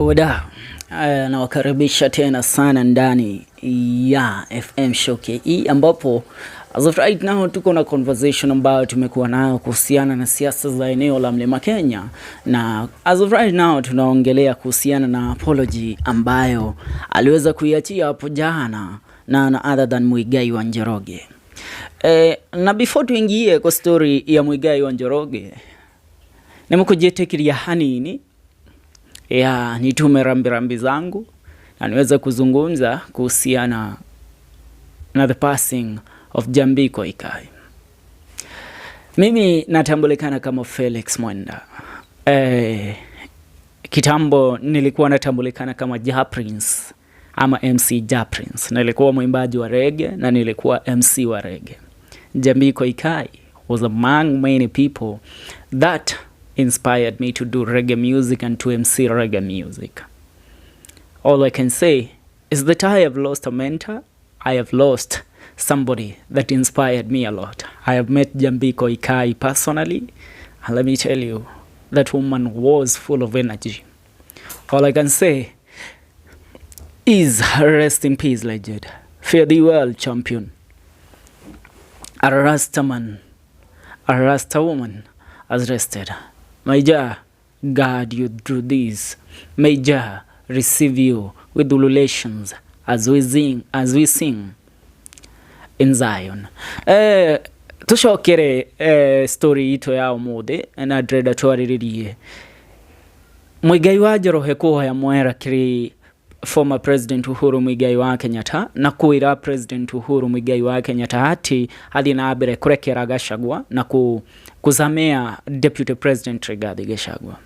Wada, nawakaribisha tena sana ndani ya FM Show KE ambapo as of right now tuko na conversation ambayo tumekuwa nayo kuhusiana na siasa za eneo la Mlima Kenya, na as of right now tunaongelea kuhusiana na apology ambayo aliweza kuiachia hapo jana na other than Muigai wa Njoroge. Na before tuingie kwa story ya Muigai wa Njoroge, nimekujetekiria hanini ya nitume rambirambi zangu na niweze kuzungumza kuhusiana na the passing of Jambi Koikai. Mimi natambulikana kama Felix Mwenda. Kitambo nilikuwa natambulikana kama Ja Prince ama MC Ja Prince. Nilikuwa mwimbaji wa reggae na nilikuwa MC wa reggae. Jambi Koikai was among many people that inspired me to do reggae music and to MC reggae music. All I can say is that I have lost a mentor. I have lost somebody that inspired me a lot. I have met Jambi Koikai personally, and let me tell you, that woman was full of energy. All I can say is rest in peace, legend. Fare thee well, champion. A Rasta man, a Rasta woman has rested. May Jah guide you through this. May Jah receive you with ululations as we sing in Zion. Tucokere story itũ ya ũmũthĩ na ndĩrenda twarĩrĩrie Muigai wa Njoroge kũhoya mwera kĩrĩ former President Uhuru Muigai wa Kenyatta na kwĩra President Uhuru Muigai wa Kenyatta atĩ athiĩ na mbere kũrekera Gachagua na kuzamea Deputy President Rigathi Gachagua.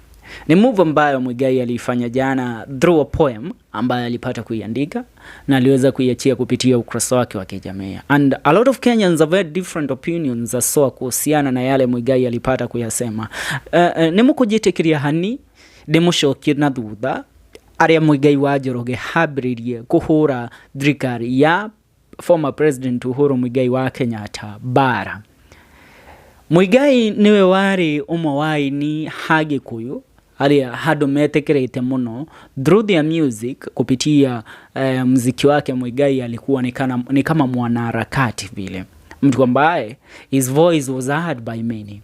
Ni move ambayo Muigai aliifanya jana through a poem ambayo alipata kuiandika na aliweza kuiachia kupitia ukurasa wake wa kijamii. And a lot of Kenyans have had different opinions haswa kuhusiana na yale Muigai alipata kuyasema. Nĩ mũkũnjĩtĩkĩria hani ndĩmũcokie na thutha arĩa Muigai wa Njoroge hambĩrĩirie kũhũra thirikari ya former President Uhuru Muigai wa Kenyatta bara. Muigai niwe warĩ ũmwe wa aini ha Gĩkũyũ arĩa handũ metĩkĩrĩte mũno through their music kupitia mziki wake. Muigai alikuwa ni kama mwanaharakati vile, mtu ambaye his voice was heard by many.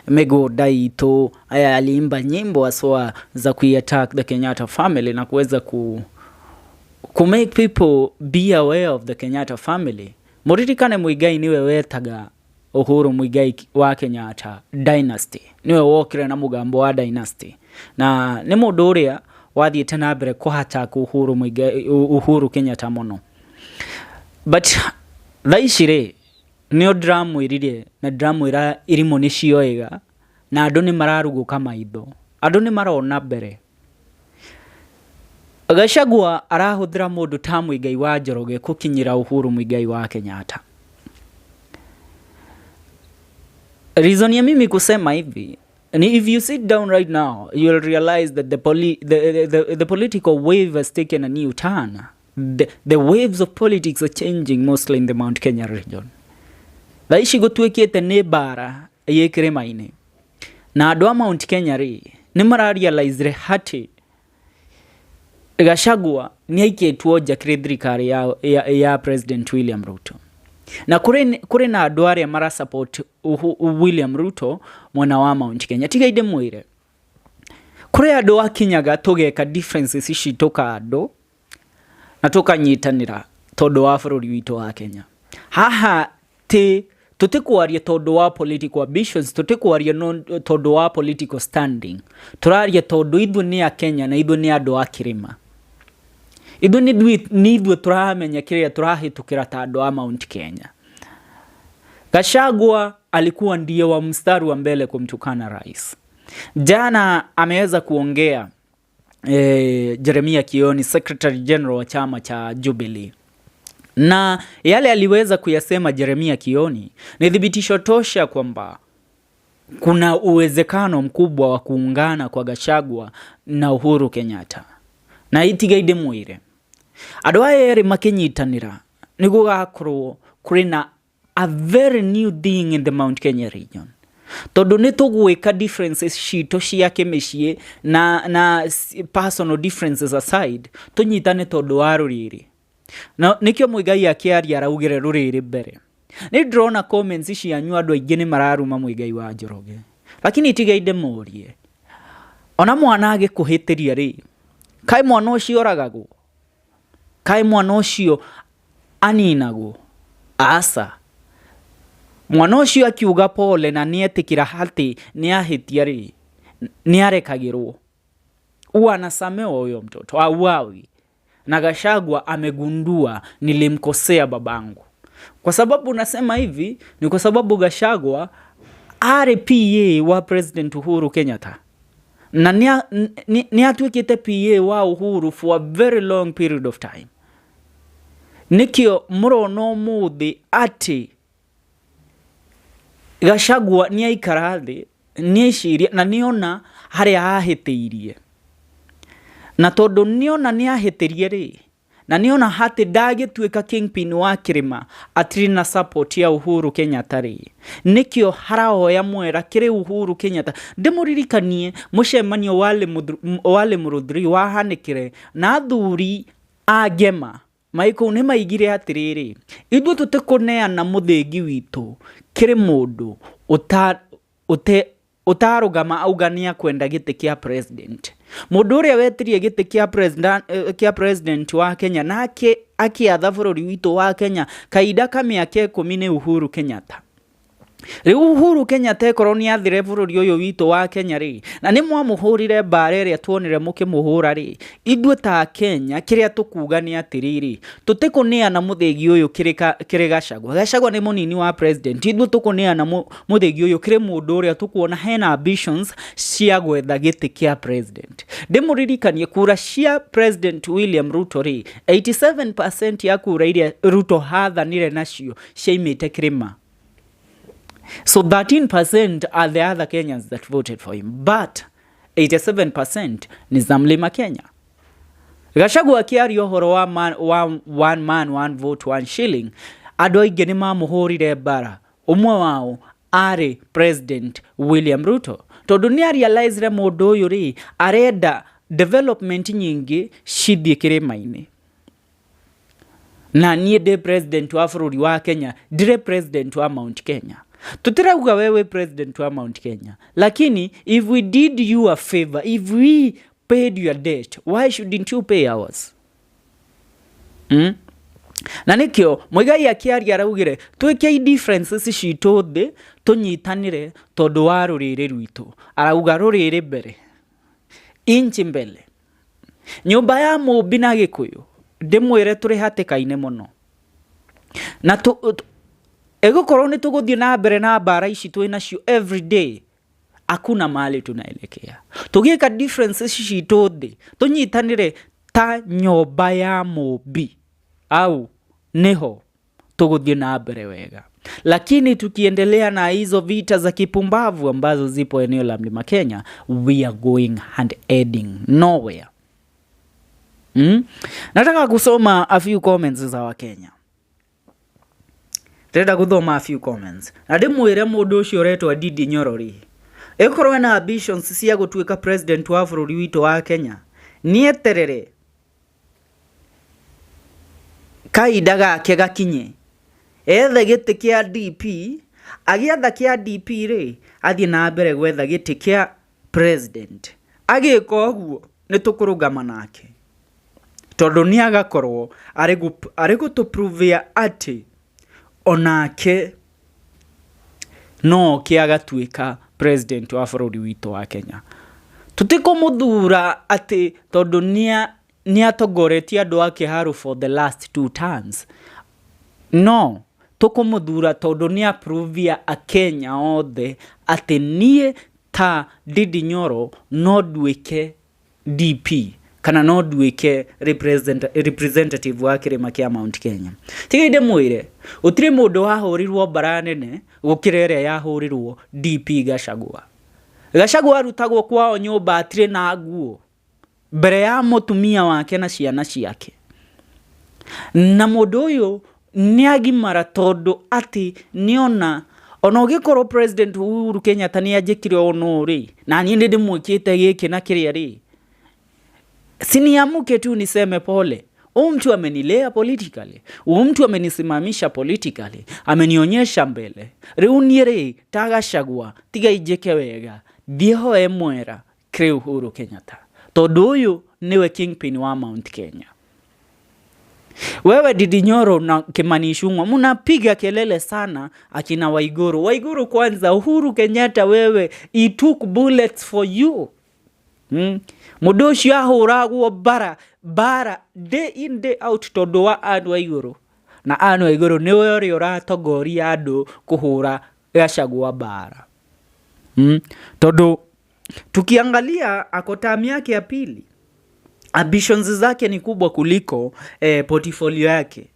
Mĩgũnda itũ aliimba nyimbo haswa za kuiattack the Kenyatta family na kuweza ku make people be aware of the Kenyatta family. Mũririkane Muigai niwe wetaga Uhuru Muigai wa Kenyatta dynasty, niwe wokire na mũgambo wa dynasty na nĩ mũndũ ũrĩa wathiĩte na mbere kũhataka Uhuru Muigai, Uhuru Kenyatta mũno. But thaa ici rĩ, nĩo ndĩramwĩrire na ndĩramwĩra irimũ nĩ cioĩga na andũ nĩ mararugũka maitho, andũ nĩ marona mbere. Gachagua arahũthĩra mũndũ ta Muigai wa Njoroge kũkinyĩra Uhuru Muigai wa Kenyatta. Reason ya mimi kusema hivi ni if you sit down right now, you'll realize that the political wave has taken a new turn. The waves of politics are changing, mostly in the Mount Kenya region. Thaa ici gũtuĩkĩte nĩ mbara ĩ kĩrĩma-inĩ na andũ a Mount Kenya rĩ nĩ mararealizire atĩ Gachagua nĩ aikĩtwo nja kĩrĩ thirikari ya President William Ruto na kũrĩ na andũ arĩa mara support William Ruto mwena wa Mount Kenya. Tiga ndĩmwĩre kũrĩ andũ akinyaga tũgeka differences ici tũkandũ na tũkanyitanĩra tondũ wa bũrũri witũ wa Kenya. Haha ti tũtikwaria tondũ wa political ambitions, tũtikwaria no tondũ wa political standing, tũraria tondũ ithuĩ nĩ a Kenya na ithuĩ nĩ andũ a kĩrĩma, ithuĩ nĩ ithuĩ tũramenya kĩrĩa tũrahĩtũkĩra ta andũ a Mount Kenya. Gachagua alikuwa ndiye wa mstari wa mbele kumtukana rais. Jana ameweza kuongea Jeremia Kioni, Secretary General wa chama cha Jubilee, na yale aliweza kuyasema Jeremia Kioni ni thibitisho tosha kwamba kuna uwezekano mkubwa wa kuungana kwa Gachagua na Uhuru Kenyatta. Na itiga ndĩmwĩre andũ aya erĩ makĩnyitanĩra nĩ gũgakorwo kũrĩ na a very new thing in the Mount Kenya region. Tondũ nĩ tũgwĩka differences citũ cia kĩmĩciĩ na personal differences aside, tũnyitane tondũ wa rũrĩrĩ. Na nĩkĩo Muigai akĩaria araugire rũrĩrĩ mbere. Nĩ ndĩrona comments cianyu andũ aingĩ nĩ mararuma Muigai wa Njoroge. Lakini tigai ndĩmũrie. Ona mwana agĩkũhĩtĩria rĩ, kaĩ mwana ũcio oragagwo? Kaĩ mwana ũcio aninagwo? Aca. Mwana ũcio akiuga pole na nĩetĩkĩra atĩ nĩahĩtia rĩ, nĩarekagĩrwo. Huwa anasamewa huyo mtoto, hauawi. Na Gachagua amegundua nilimkosea babangu. Kwa sababu nasema hivi ni kwa sababu Gachagua arĩ PA wa President Uhuru Kenyatta na nĩ atuĩkĩte PA wa Uhuru for a very long period of time. Nĩkĩo mũrona ũmũthĩ atĩ Gachagua nĩ aikara thĩ, nĩ eciria na nĩ ona harĩa ahĩtĩirie. Na tondũ nĩ ona nĩ ahĩtĩrie rĩ, na nĩ ona atĩ ndagĩtuĩka kingpin wa kĩrĩma atirĩ na support ya Uhuru Kenyatta rĩ, nĩkĩo harahoya mwera kĩrĩ Uhuru Kenyatta. Ndĩmũririkanie mũcemanio wa Limuru 3 wahanĩkire na athuri a Ngema mai kũu nĩ maigire atĩrĩrĩ, ithuĩ tũtikũneana mũthĩgi witũ kĩrĩ mũndũ ũtarũgama auga nĩ akwenda gĩtĩ kĩa president. Mũndũ ũrĩa wetirie gĩtĩ kĩa president wa Kenya na akĩatha bũrũri witũ wa Kenya kahinda ka mĩaka 10 nĩ Uhuru Kenyatta. Rĩu Uhuru Kenyatta ĩkorwo nĩ athire bũrũri ũyũ witũ wa Kenya rĩ, na nĩ mwamũhũrire mbara ĩrĩa tuonire mũkĩmũhũra rĩ, ithuĩ ta Kenya kĩrĩa tũkuga nĩ atĩrĩrĩ, tũtikũneana mũthĩgi ũyũ kĩrĩ Gachagua. Gachagua nĩ mũnini wa president, ithuĩ tũkũneana mũthĩgi ũyũ kĩrĩ mũndũ ũrĩa tũkuona hena ambitions cia gwetha gĩtĩ kĩa president. Ndĩmũririkanie kura cia President William Ruto rĩ, 87% ya kura iria Ruto athanire nacio ciaimĩte kĩrĩma. So 13% are the other Kenyans that voted for him, but 87% ni za Mlima Kenya. Gachagua akĩaria ũhoro wa, man, wa one man one vote one shilling, andũ aingĩ nĩ mamũhũrire mbara. Ũmwe wao arĩ President William Ruto, tondũ nĩ arealizire mũndũ ũyũ rĩ arenda development nyingĩ cithiĩ kĩrĩma-inĩ. Na niĩ ndĩ president wa bũrũri wa Kenya, ndirĩ president wa Mount Kenya. Tutirauga wewe president wa Mount Kenya, lakini if we did you a favor, if we paid your debt, why shouldn't you pay ours? Na nĩkĩo Muigai akĩaria araugire twĩkei differences citũ thĩ tũnyitanĩre tondũ wa rũrĩrĩ rwitũ. Arauga rũrĩrĩ mbere, inchi mbele. Nyũmba ya Mũmbi na Gĩkũyũ ndĩmwĩre tũrĩ hatĩka-inĩ mũno, na ĩgũkorwo nĩ tũgũthiĩ na mbere na mbara ici twĩ nacio every day, hakuna mahali tunaelekea. Tũgĩka differences citũ thĩ tũnyitanĩre ta nyũmba ya Mũmbi, au niho tũgũthiĩ na mbere wega. Lakini tukiendelea na hizo vita za kipumbavu ambazo zipo eneo la Mlima Kenya, we are going and heading nowhere. Nataka kusoma a few comments za Wakenya. Ndĩrenda gũthoma a few comments. Na ndĩmwĩre mũndũ ũcio ũretwo Ndindi Nyoro rĩ, ĩkorwo ena ambitions cia gũtuĩka president wa bũrũri witũ wa Kenya, nĩeterere kahinda gake gakinye, ethe gĩtĩ kĩa DP, agĩetha kĩa DP rĩ, athiĩ na mbere gwetha gĩtĩ kĩa president. Agĩka ũguo nĩ tũkũrũgama nake, tondũ nĩ agakorwo arĩ gũtũpruvia atĩ onake no oke agatuĩka president wa bũrũri witũ wa Kenya. Tũtikũmũthura atĩ tondũ nĩ atongoretie andũ a Kĩharu for the last 2 terms. No, tũkũmũthura tondũ nĩ apruvia Akenya othe atĩ niĩ ta Ndindi Nyoro no nduĩke DP kana no nduĩke representative wa kĩrĩma kĩa Mount Kenya. Tigai ndĩmwĩre, gũtirĩ mũndũ wahũrirwo mbara nene gũkĩra ĩrĩa yahũrirwo DP Gachagua. Gachagua arutagwo kwao nyũmba atirĩ na nguo mbere ya mũtumia wake na ciana ciake. Na mũndũ ũyũ nĩ agimara tondũ atĩ nĩona Ona ũgĩkorwo President Uhuru Kenyatta nĩ anjĩkire ũũ nũ rĩ, na niĩ nĩ ndĩmwĩkĩte gĩkĩ na kĩrĩa rĩ, si niamke tu niseme pole. Huyu mtu amenilea politically, huyu mtu amenisimamisha politically, amenionyesha mbele. Rĩu niĩ rĩ, ta Gachagua, tiga injĩke wega, thiĩ hoe mwera kĩrĩ Uhuru Kenyatta, tondũ ũyũ nĩwe kingpin wa Mount Kenya. Wewe Ndindi Nyoro na Kimani Ichung'wa mnapiga kelele sana akina Waiguru. Waiguru kwanza, Uhuru Kenyatta wewe, he took bullets for you. Mũndũ ũcio ahũragwo bara bara day in day out tondũ wa Anne Waigũrũ, na Anne Waigũrũ nĩwe ũrĩa ũratongoria andũ kũhũra Gachagua bara. Tondũ tukiangalia ako term yake ya pili, ambitions zake ni kubwa kuliko portfolio yake.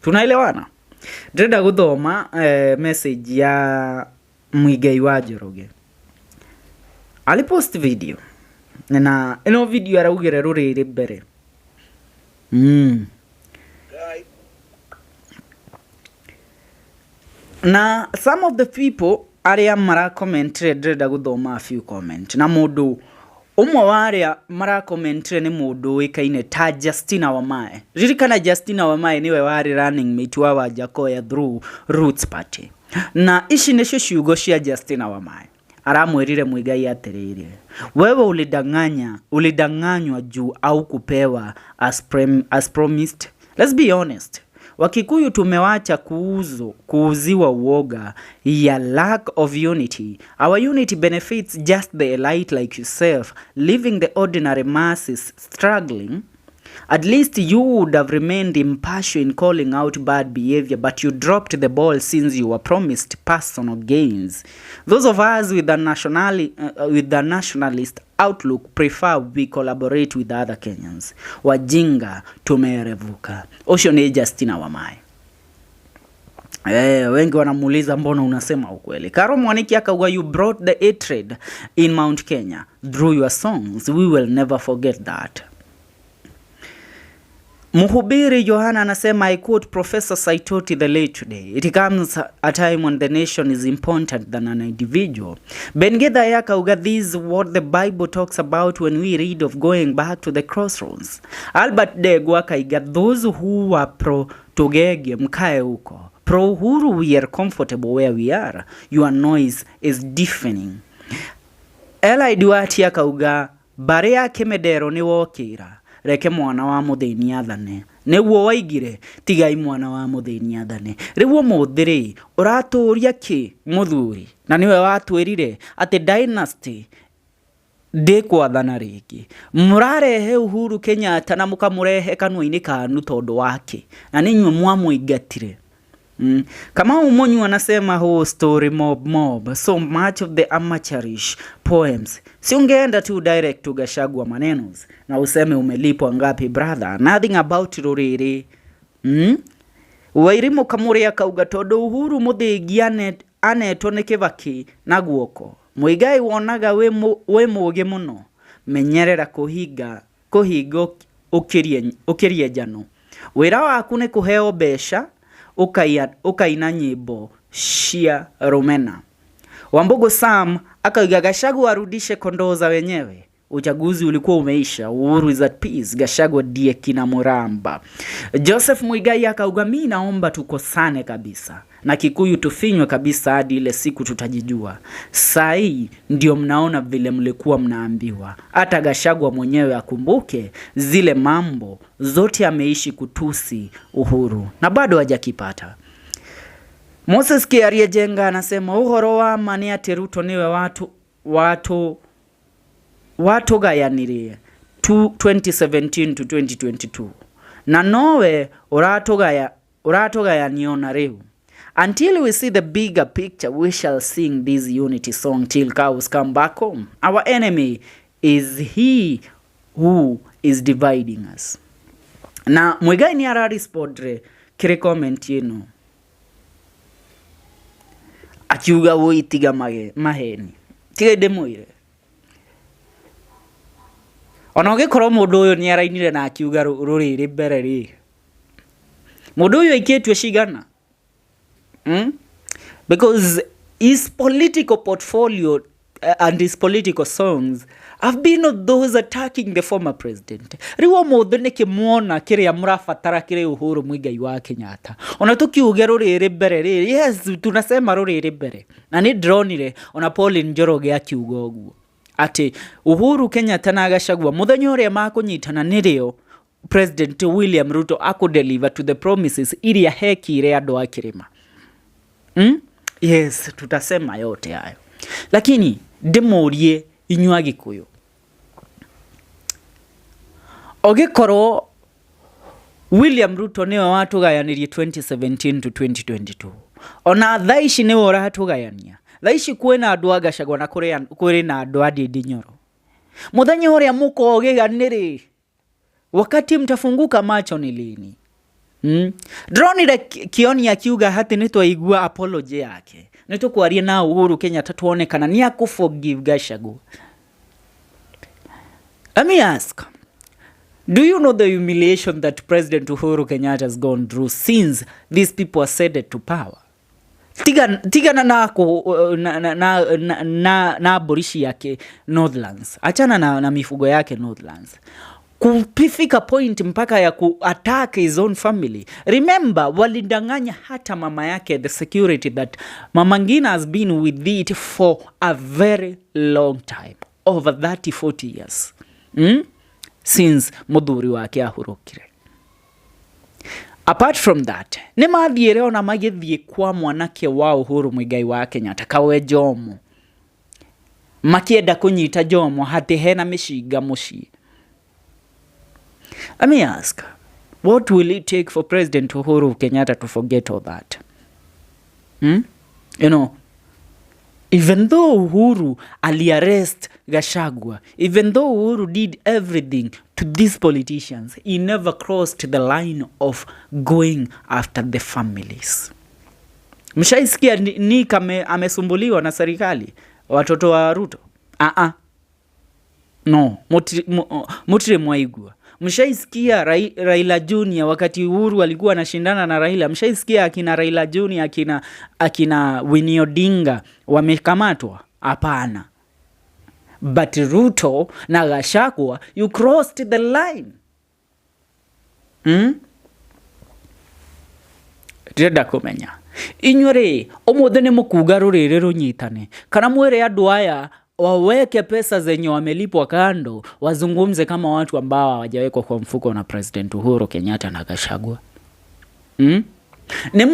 Tunaelewana? Ndĩrenda gũthoma message ya Muigai wa Njoroge. Alipost video na ĩno video araugire rũrĩrĩ mbere. Na some of the people arĩa marakomentire, ndĩrenda gũthoma a few comment, na mũndũ ũmwe wa arĩa marakomentire nĩ mũndũ ũĩkaine ta Justina Wamae. Ririkana Justina Wamae nĩwe warĩ running mate wa Wajackoyah through Roots Party, na ici nĩcio ciugo cia Justina Wamae. Aramwĩrire Muigai atĩrĩrĩ, wewe ulidanganya, ulidanganywa juu au kupewa as promised. Let's be honest, Wakikuyu tumewacha kuuziwa uoga ya lack of unity. Our unity benefits just the elite like yourself, leaving the ordinary masses struggling. At least you would have remained impartial in calling out bad behavior, but you dropped the ball since you were promised personal gains. Those of us with the nationalist outlook prefer we collaborate with other Kenyans. Wajinga tumeerevuka. Ũcio nĩ Justina Wamae. Wengi wanamuuliza mbona unasema ukweli. Karo Mwaniki akauga, you brought the hatred in Mount Kenya through your songs. We will never forget that. Mhubiri Yohana anasema, I quote Professor Saitoti the late today. It comes a time when the nation is important than an individual. Ben Githa akauga, this is what the Bible talks about when we read of going back to the crossroads. Albert Degwa akaiga, those who are pro Tugege mkae huko. Pro Uhuru we are comfortable where we are. Your noise is deafening. Eli Duarte akauga, mbarĩ ya Kĩmendero nĩ wokĩra, reke mwana wa mũthĩni athane. Nĩguo waigire, tigai mwana wa mũthĩni athane. Rĩu ũmũthĩ rĩ, ũratũria kĩ mũthuri? Na nĩwe watwĩrire atĩ dynasty ndĩkwathana rĩngĩ. Mũrarehe Uhuru Kenyatta na mũkamũrehe kanua-inĩ kanu tondũ wake, na nĩ inyuĩ mwamũingatire. Kamau Munyu anasema whole story mob mob, so much of the amateurish poems. Si ungeenda tu direct to Gachagua manenos na useme umelipwa ngapi brother? Nothing about ruriri. Wairimu Kamuri akauga tondu Uhuru Muthingi anetwo nĩ Kibaki na guoko. Muigai wonaga wĩ mũũgĩ mũno, menyerera kũhinga ũkĩrie njano. Wĩra waku nĩ kũheo mbeca ũkaina nyĩmbo cia rũmena. Wambugu Sam akauga Gachagua arudishe kondoo za wenyewe. Uchaguzi ulikuwa umeisha, Uhuru is at peace, Gachagua ndiye kina Muramba. Joseph Muigai akauga mi naomba tukosane kabisa na Kikuyu tufinywe kabisa hadi ile siku tutajijua. Sai ndio mnaona vile mlikuwa mnaambiwa. Hata Gachagua mwenyewe akumbuke zile mambo zote ameishi kutusi Uhuru na bado hajakipata. Moses Kiarie Jenga anasema uhoro wa ma nĩ atĩ Ruto niwe watu watũgayanirie 2017 to 2022 na nowe ũratũgayania ona rĩu. Until we see the bigger picture, we shall sing this unity song till cows come back home. Our enemy is he who is dividing us. Na Muigai nĩ ararespondre kĩrĩ comment ĩno akiuga woi tiga maheni, tiga ndĩmwĩre ona ũgĩkorwo mũndũ ũyũ nĩ arainire na akiuga rũrĩrĩ mbere rĩ, mũndũ ũyũ aikĩtio cigana? Because his political portfolio and his political songs have been of those attacking the former president. Rĩu ũmũthĩ nĩkĩ muona kĩrĩa mũrabatara kĩrĩ Uhuru Muigai wa Kenyatta? Ona tũkiuge rũrĩrĩ mbere rĩ, yes, tunasema rũrĩrĩ mbere. Na nĩ ndĩronire ona Pauline Njoroge akiuga ũguo atĩ Uhuru Kenyatta na Gachagua mũthenya ũrĩa makũnyitana nĩrĩo President William Ruto akũdeliver to the promises iria hekire andũ a kĩrĩma. Yes, tutasema yote hayo, lakini ndĩmũrie inyuĩ Agĩkũyũ, ũgĩkorwo William Ruto nĩwe watũgayanirie 2017 to 2022, ona thaa ici nĩwe ũratũgayania. Thaa ici kwĩna andũ a Gachagua na kũrĩ na andũ a Ndindi Nyoro. Mũthenya ũrĩa mũkogĩga nĩrĩ? Wakati mtafunguka macho ni lini? Ndĩronire Kioni akiuga hati nĩ twaigua apology yake, nĩ tũkwaria na Uhuru Kenyatta tuone kana nĩ akũ-forgive Gachagua. Let me ask, do you know the humiliation that President Uhuru Kenyatta has gone through since these people ascended to power? Tigana na, ku, na, na, na, na, na, na mbũri ciake Northlands, achana na mifugo yake Northlands, kufika point mpaka ya ku attack his own family. Remember, walidanganya hata mama yake, the security that Mama Ngina has been with it for a very long time, over 30 40 years, Since muthuri wake ahurũkire. Apart from that, nĩ mathiĩre ona magĩthiĩ kwa mwanake wa Uhuru Muigai wa Kenyatta, kawe Jomo, makĩenda kũnyita Jomo hatĩ hena mĩcinga mũciĩ. Let me ask, what will it take for President Uhuru Kenyatta to forget all that? Hmm? Even though Uhuru aliarrest Gachagua, even though Uhuru did everything to these politicians, he never crossed the line of going after the families. Mshaisikia Nick amesumbuliwa na serikali, watoto wa Ruto? Ah ah. No, mutire mwaigua. Mshaisikia Raila Junior wakati Uhuru alikuwa anashindana na Raila? Mshaisikia akina Raila Junior, akina Winnie Odinga wamekamatwa? Hapana. But Ruto na Gachagua, you crossed the line. Ndĩrenda kũmenya inyuĩ rĩ, ũmũthĩ nĩ mũkuga rũrĩrĩ rũnyitane kana mwĩre andũ aya waweke pesa zenye wamelipwa kando, wazungumze kama watu ambao hawajawekwa kwa mfuko na President Uhuru Kenyatta na Gachagua? Nĩ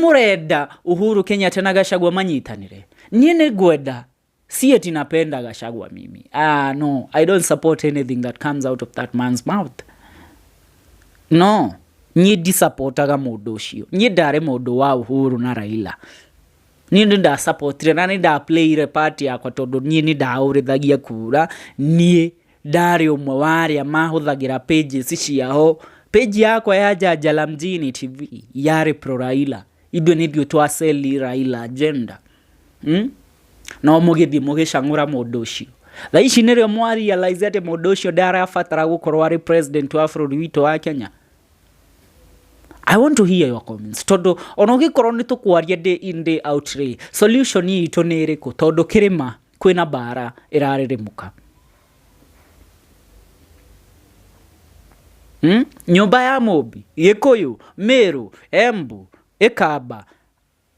mũrenda Uhuru Kenyatta na Gachagua manyitanĩre? Niĩ nĩ ngwenda, si eti napenda Gachagua mimi. Ah, no, I don't support anything that comes out of that man's mouth. No, niĩ ndisupportaga mũndũ ũcio. Niĩ ndarĩ mũndũ wa Uhuru na Raila. Niĩ nĩ ndasupportire na nĩ ndaplayire part yakwa tondũ niĩ nĩ ndaũrĩthagia kura. Niĩ ndarĩ ũmwe wa arĩa mahũthagĩra pages ciao. Page yakwa ya Janja Mjini TV yarĩ pro Raila. Ithuĩ nĩ ithuĩ twaseli Raila agenda. No mũgĩthiĩ mũgĩcang'ũra mũndũ ũcio. Thaa ici nĩrĩo mwa realize atĩ mũndũ ũcio ndarabatara gũkorwo arĩ president wa bũrũri witũ wa Kenya. I want to hear your comments, tondũ ona ũgĩkorwo nĩ tũkwaria day in day out rĩ, solution itũ nĩ ĩrĩkũ? Tondũ kĩrĩma kwĩna mbara ĩrarĩrĩmũka. Nyũmba ya Mũmbi, Gĩkũyũ, Meru, Embu, Ikamba,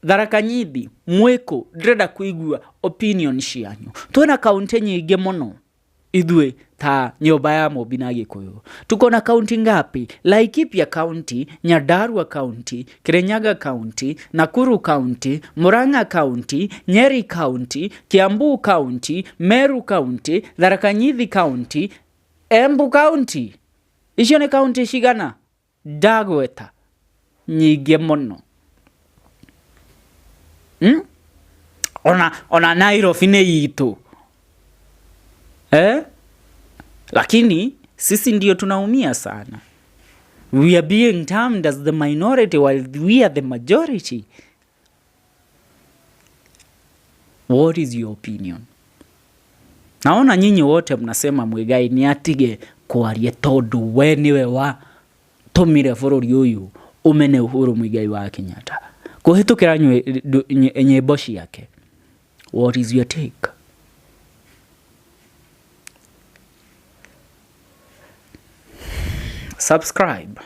Tharaka Nithi, mwĩkũ, ndĩrenda kũigua opinion cianyu. Twĩna kaunti nyingĩ mũno ithuĩ ta nyũmba ya Mũmbi na Gĩkũyũ. Tuko na kaunti ngapi? Laikipia County, Nyandarua County, Kirinyaga County, Nakuru County, Murang'a County, Nyeri County, Kiambu County, Meru County, Tharaka Nithi County, Embu County. Icio nĩ kaunti cigana ndagweta? Nyingĩ mũno. Ona Nairobi nĩ itũ, eh? Lakini sisi ndio tunaumia sana. We are being termed as the minority while we are the majority. What is your opinion? Naona nyinyi wote mnasema Muigai ni atige kwaria tondu we niwe wa tumire bũrũri ũyũ ũmene Uhuru Muigai wa Kenyatta. Kũhĩtũkĩra nyĩmbo ciake. What is your take? Subscribe.